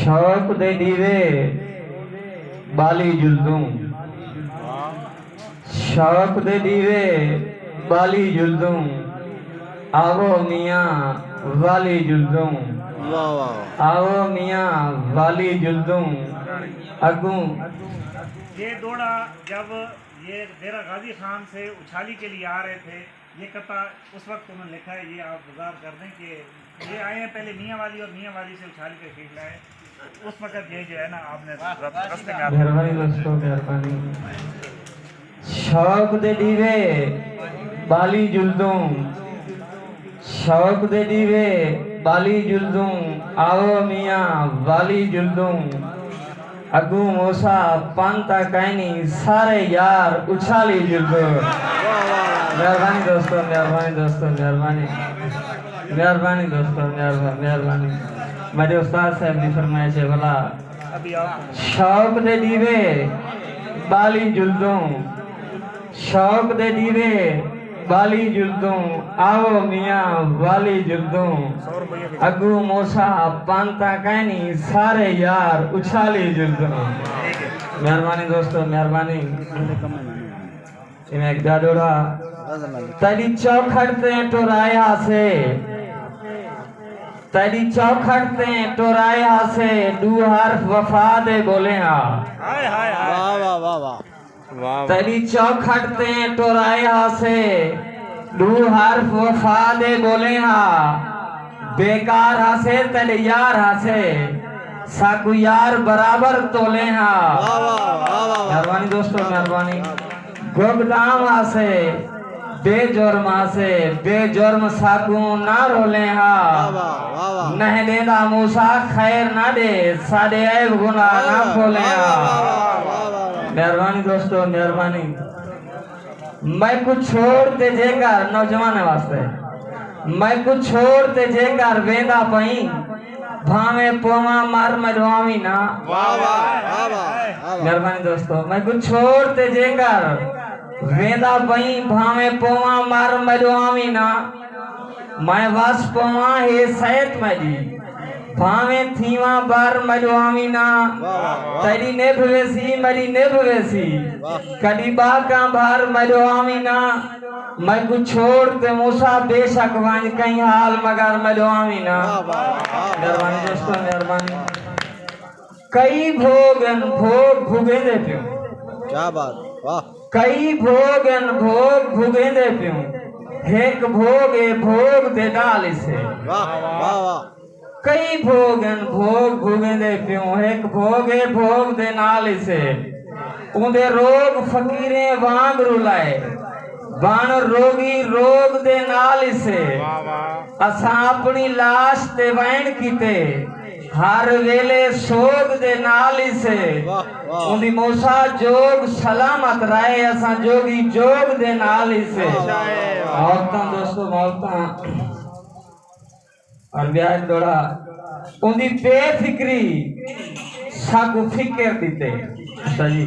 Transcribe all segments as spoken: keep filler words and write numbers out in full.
شوق دے ݙیوے ٻالی جلدوں، شوق دے ݙیوے ٻالی جلدوں، آوو میاں والی جلدوں، واہ واہ۔ آوو میاں والی جلدوں، اڳوں۔ یہ دوڑا جب یہ ڈیرہ غازی خان سے اچھالی کے لیے آ رہے تھے، یہ قطعہ اس وقت انہوں نے لکھا ہے، یہ آپ گزار کر دیں کہ یہ آئے ہیں پہلے میاں والی اور میاں والی سے اچھالی تشریف لائے، اس وقت یہ جو ہے نا آپ نے رستے میں آپ مہربانی دوستو، مہربانی۔ شوق دے ݙیوے ٻالی جلدوں، شوق دے ݙیوے ٻالی جلدوں، آؤ میاں والی جلدوں۔ اڳوں موسیٰ پن تاں کائنی، سارے یار اچھالی جلدوں۔ مہربانی دوستو، مہربانی دوستو، مہربانی۔ مہربانی دوستو، مہربانی، مہربانی۔ میݙے استاد صاحب دی فرمائش ہے بھلا۔ شوق دے ݙیوے ٻالی جلدوں، شوق دے ݙیوے ٻالی جلدوں، آؤ میاں والی جلدوں۔ اڳوں موسیٰ پن تاں کائنی، سارے یار اچھالی جلدوں۔ مہربانی دوستو، مہربانی۔ ایویں ہک ݙاڈھوڑا۔ تیݙی چوکھٹ تے ٹر آئے ہاسے، تیݙی چوکھٹ تے ٹر آئے ہاسے، ݙو حرف وفا دے ٻولے ہا۔ ہائے، ہائے، ہائے۔ واہ، واہ، واہ، واہ۔ واہ، واہ۔ تیݙی چوکھٹ تے ٹر آئے ہاسے، ݙو حرف وفا دے ٻولے ہا۔ بیکار ہاسے تیݙے یار ہاسے، ساکوں یار برابر تولے ہا۔ واہ، واہ، واہ، واہ، واہ۔ مہربانی دوستو، مہربانی۔ گوگدام آسے، بے جرم آسے، بے جرم ساکوں نہ رولیں ہا۔ واہ واہ، واہ واہ۔ نہ ݙیندا موسیٰ خیر نہ ݙے، ساݙے عیب گناہ نہ واہ واہ، کھولیں ہا۔ واہ واہ، واہ واہ۔ مہربانی دوستو، مہربانی۔ میکوں چھوڑ تے جیکر، نوجوانیں واسطے، میکوں چھوڑ تے جیکر ویندا پئیں، بھانویں پوواں مر میݙو آویں نا۔ واہ واہ، واہ واہ، واہ واہ۔ مہربانی دوستو، میکوں چھوڑ تے جیکر ویندا پئیں، بھانویں پوواں مر میݙو آویں نا۔ میں وس پوواں ہے سیت میݙی، بھانویں تھیواں بر میݙو آویں نا۔ واہ واہ، واہ۔ تیݙی نبھ ویسی، میݙی نبھ ویسی، واہ۔ کݙی ٻاہکاں بھر میݙو آویں نا۔ میکوں چھوڑ تے موسیٰ بے شک ونڄ کہیں حال، مگر میݙو آویں نا۔ واہ، واہ، واہ، واہ۔ مہربانی دوستو، مہربانی۔ کئی بھوڳ ہن، بھوڳ بھوڳیندے پیوں۔ کیا بات، واہ۔ کئی بھوڳ ہن، بھوڳ بھوڳیندے پیوں۔ ہک بھوڳ اے بھوڳ دے نال اسے۔ واہ، واہ، واہ۔ کئی بھوڳ ہن، بھوڳ بھوڳیندے پیوں، ہک بھوڳ اے بھوڳ دے نال اسے۔ اوندے روڳ فقیریں وانگ رلائے، بݨ روڳی روڳ دے نال اسے۔ واہ واہ۔ اساں اپݨی لاش تے ویݨ کیتے، ہر ویلے سوڳ دے نال اسے۔ واہ واہ۔ اوندی موسیٰ جوڳ سلامت رہے، اساں جوڳی جوڳ دے نال اسے۔ واہ واہ۔ محبتاں دوستو، محبتاں۔ اور ٻیا ہک ݙوہڑا، اوندی بے فکری ساکوں فکر ݙتے۔ اچھا جی۔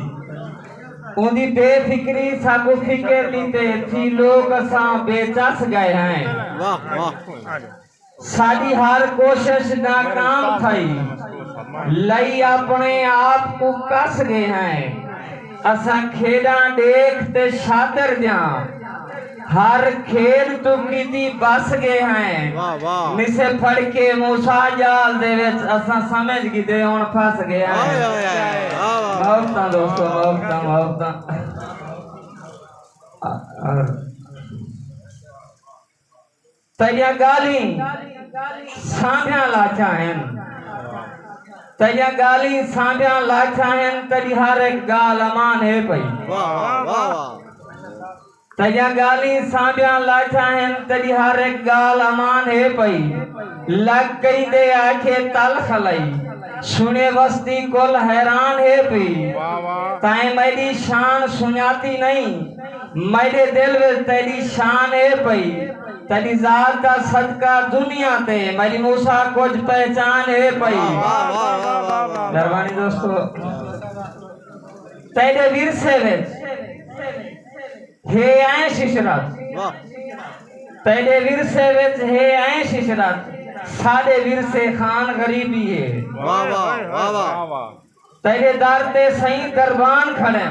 اوندی بے فکری ساکوں فکر ݙتے، تھی لوک اساں بے چس ڳئے ہیں۔ واہ، واہ۔ ساݙی ہر کوشش ناکام تھئی، لئی اپݨے آپ کوں کس ڳئے ہیں۔ اساں کھیݙاں ݙیکھ تے شاطر ڄاں، ہر کھیݙ توں کیتی بس ڳئے ہیں۔ واہ، واہ۔ نسے پھڑ کے موسیٰ ڄال دے وچ، اساں سمجھ گھدے ہݨ پھس ڳئے ہیں۔ ہائے، ہائے، ہائے۔ واہ، واہ۔ محبتاں دوستو، محبتاں، محبتاں۔ تیݙیاں ڳالھیں سانبھیاں لاچاں ہن، تیݙیاں ڳالھیں سانبھیاں لاچاں ہن، تیݙی ہر ہک ڳالھ امان ہے پئی۔ واہ، واہ، واہ۔ تیݙیاں ڳالھیں سانبھیاں لاچاں ہن، تیݙی ہر ہک ڳالھ امان ہے پئی۔ لڳ کئی دے آکھے تلخ لئی، سݨے وستی کل حیران ہے پئی۔ واہ، واہ۔ تائیں میݙی شان سنڄاتی نئیں، میݙے دل وچ تیݙی شان ہے پئی۔ تیݙی ذات دا صدقہ دنیا تے میݙی موسیٰ کجھ پہچان ہے پئی۔ واہ، واہ، واہ، واہ، واہ۔ مہربانی دوستو، تیݙے ورثے وچ ہے عیش عشرت۔ واہ۔ تیݙے ورثے وچ ہے عیش عشرت، ساݙے ورثے خان غریبی ہے۔ واہ واہ، واہ واہ۔ تیݙے در تے سئیں دربان کھڑن،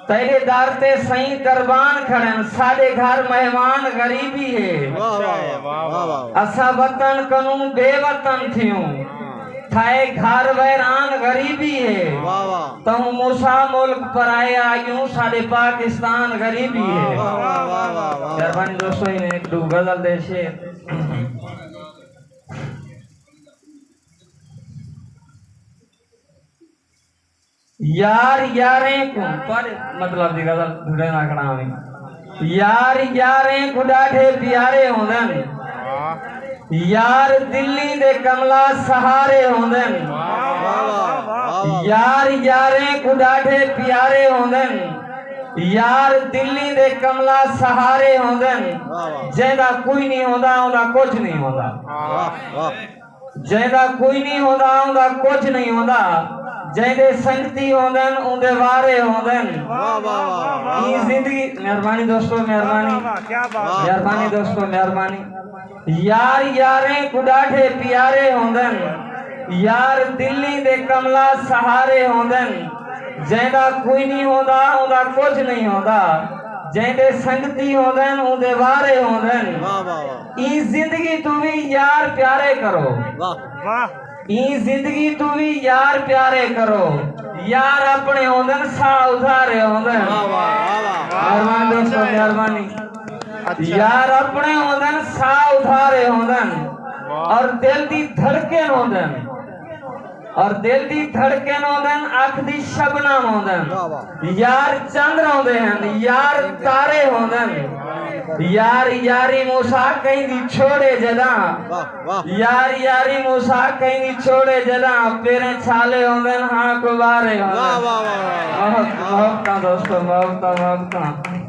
تیݙے در تے سئیں دربان کھڑن، ساݙے گھر مہمان غریبی ہے۔ واہ واہ، واہ واہ، واہ واہ۔ اساں وطن کنوں بے وطن تھیوں، تھائے گھر ویران غریبی ہے۔ واہ واہ۔ تہوں موسیٰ ملک پرائے آیوں، ساݙے پاکستان غریبی ہے۔ واہ واہ، واہ واہ، واہ واہ۔ مہربانی دوستو، انہیں ہک ݙو غزل دے شعر۔ یار یاریں کوں، تہاݙے مطلب دی غزل ڈھونڈیندا کھڑا ہاں۔ یار یاریں کوں ݙاڈھے پیارے ہوندن، یار دلی دے کملا سہارے ہوندن۔ واہ واہ، واہ واہ۔ یار یاریں کوں ݙاڈھے پیارے ہوندن، یار دلی دے کملا سہارے ہوندن۔ واہ واہ۔ جیندا کوئی نہیں ہوندا، اوندا کجھ نہیں ہوندا۔ واہ واہ۔ جیندا کوئی نہیں ہوندا، اوندا کجھ نہیں ہوندا۔ جیندے سنگتی ہوندن، اوندے وارے ہوندن۔ واہ واہ واہ واہ۔ ایں زندگی، مہربانی دوستو، مہربانی۔ کیا بات۔ واہ۔ مہربانی دوستو، مہربانی۔ یار یاریں کوں ݙاڈھے پیارے ہوندن، یار دلی دے کملا سہارے ہوندن۔ جیندا کوئی نہیں ہوندا، اوندا کجھ نہیں ہوندا۔ جیندے سنگتی ہوندن، اوندے وارے ہوندن۔ واہ واہ واہ۔ ایں زندگی توں وی یار پیارے کرو۔ واہ۔ واہ۔ ایں زندگی توں وی یار پیارے کرو۔ یار اپݨے ہوندن، ساہ ادھارے ہوندن۔ واہ واہ، واہ واہ۔ مہربانی دوستو، مہربانی۔ یار اپݨے ہوندن، ساہ ادھارے ہوندن، اور دل دی دھڑکن ہوندن، اور دل دی دھڑکن ہوندن، اکھ دی شبنم ہوندن۔ واہ واہ۔ یار چندر ہوندے ہن، یار تارے ہوندن۔ یار یاری موسیٰ کہیں دی چھوڑے جݙاں۔ واہ واہ۔ یار یاری موسیٰ کہیں دی چھوڑے جݙاں، پیریں چھالے ہوندن، ہاں کوارے ہوندن۔ واہ واہ واہ واہ۔ محبت، محبتاں دوستو، محبتاں، محبتاں۔